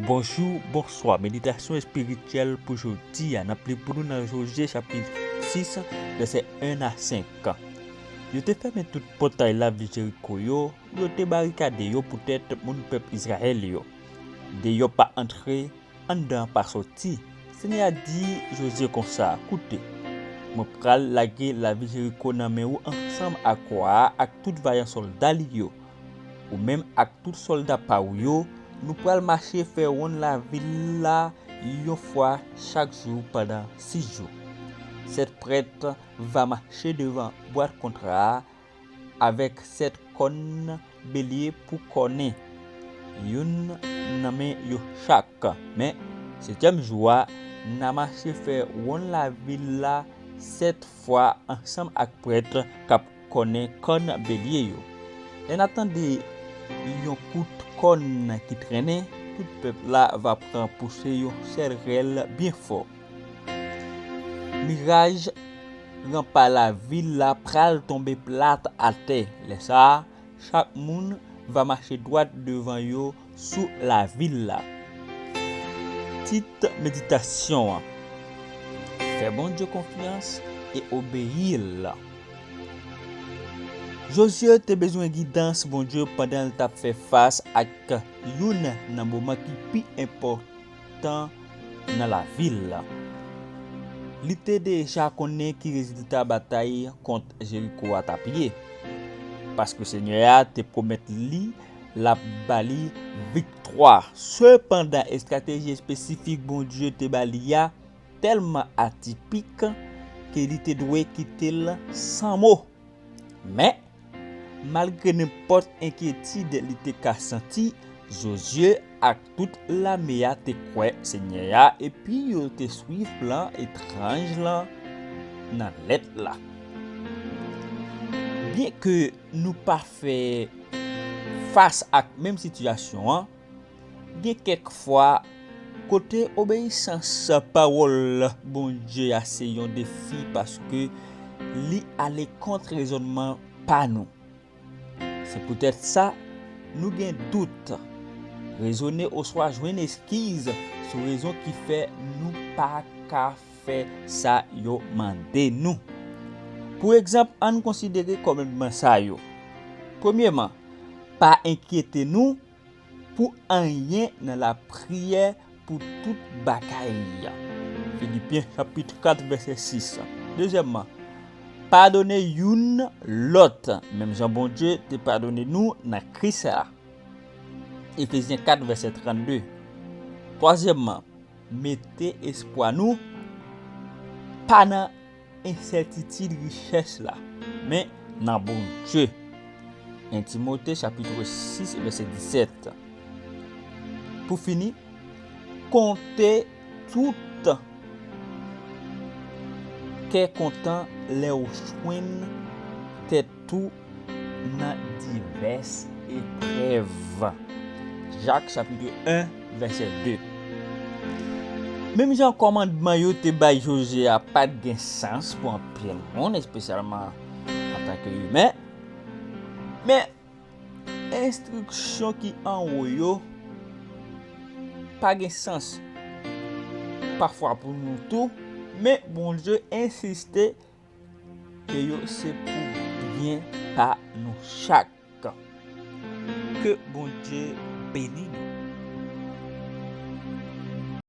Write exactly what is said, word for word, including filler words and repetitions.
Bonjou, bonswa. Meditasyon espirityèl pou jodi a. N ap li pou nou nan Jozye chapit sis, vèsè en a senk. Yo te fèmen tout pòtay lavil Jeriko yo, yo te barikade yo poutèt moun pèp Izrayèl yo. Deyò pa antre, anndan pa soti. Senyè a di Jozye konsa, koute, mwen pral lage lavil Jeriko nan men ou ansanm ak wa a ak tout vayan sòlda li yo. Ou menm ak tout sòlda pa w yo, nou pral mache fè wonn lavil la yon fwa chak jou pandan sis jou. Sèt prèt va mache devan bwat kontra a avèk sèt kòn belye pou kònen, youn nan men yo chak. Men, setyèm jou a, n a mache fè wonn lavil la sèt fwa ansanm ak prèt k ap kònen kòn belye yo. Lè n a tande yon kout kòn ki trennen, tout pèp la va pran pouse yon sèl rèl byen fò. Miraj ranpa lavil la pral tonbe plat atè. Lè sa a, chak moun va mache dwat devan yo sou lavil la. Tit meditasyon an: Fè Bondye konfyans e obeyi l. Jozye te bezwen gidans Bondye pandan l t ap fè fas ak youn nan moman ki pi enpòtan nan lavi l. Li te deja konnen ki rezilta batay kont Jeriko a t ap ye, paske Senyè a te pwomèt li l ap ba li viktwa. Sepandan, estrateji espesifik Bondye te ba li a tèlman atipik ke li te dwe kite l san mo. Men, malgre nenpòt enkyetid li te ka santi, Jozye ak tout lame a te kwè Senyè a epi yo te swiv plan etranj lan nan lèt la. Byenke nou pa fè fas ak menm sitiyasyon an, gen kèk fwa kote obeyisans pawòl Bondye a se yon defi paske li ale kont rezònman pa nou. Se poutèt sa, nou gen dout, rezone oswa jwenn eskiz sou rezon ki fè nou pa ka fè sa yo mande nou. Pou egzanp, ann konsidere kòmandman sa yo. Premyèman, pa enkyete nou pou anyen nan lapriyè pou tout bagay. Filipyen chapit kat vèsè sis. Dezyèmman, padone youn lòt, menm jan Bondye te padone nou nan Kris la. Efezyen kat vèsè trannde. Twazyèmman, mete espwa nou pa nan ensètitid richès la, men nan Bondye. En Timote chapit sis vèsè disèt. Pou fini, konte tout kè kontan lè w jwenn tèt ou nan divès eprèv. Jak chapit en vèsè de. Menm jan kòmandman yo te bay Jozye a pa t gen sans pou anpil moun, espesyalman antanke imen, men enstriksyon ki anwo yo pa gen sans pafwa pou nou tou, men Bondye ensiste ke yo se pou byen pa nou chak. Ke Bondye beni nou.